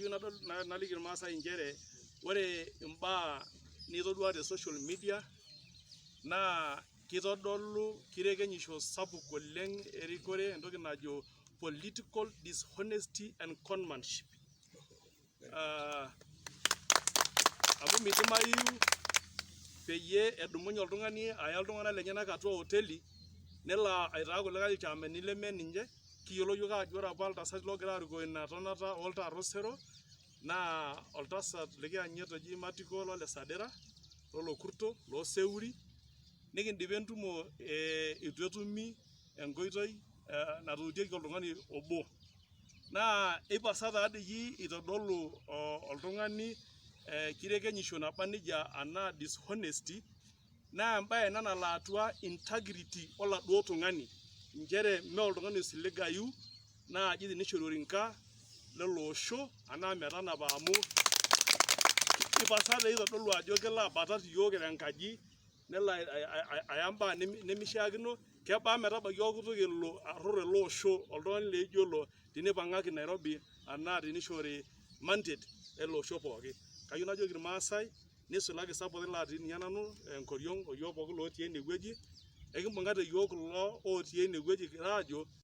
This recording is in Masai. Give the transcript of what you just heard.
Kayieu nadol naliki Irmaasai inchere ore imbaa nitodua te social media naa kitodolu kirekenyisho sapuk oleng erikore entoki najo political dishonesty and conmanship. Amu midimayu peyie edumunye oltung'ani aya iltung'anak lenyenak atua hoteli nelo aitaa kulikae ilchaamani leme ninche. Kiyiolo iyiook ajo ore apa iltasati loogira arikoo ina tonata oltaata osero naa oltasat likiyanyit oji Matiko lole Sadira, lolokurto, loo Seuri, nikindipa entumo eitu etumi enkoitoi natuutieki oltung'ani obo. Naa eipasa taa dii itodolu oltung'ani kirekenyisho naba nejia anaa dishonesty naa embae ena nalo atua integrity oladuo tung'ani nchere mee oltung'ani oisiligayu naaji tenishori orinka lele osho anaa metanapa amu ipasa doi itodolu ajo kelo abatat iyiook kira enkaji nelo aya mbaa nemishiakino kebaa metabaiki okutuk elo arror ele osho oltung'ani laijo ilo tenipang'aki Nairobi anaa tenishori mandate ele osho pooki. Kayieu najoki irmaasai neisulaki isapukin latii ninye nanu enkoriong o yiok pooki lotii ene wueji, ekimbung'ate yiok kulo otii ene wueji kira aajo.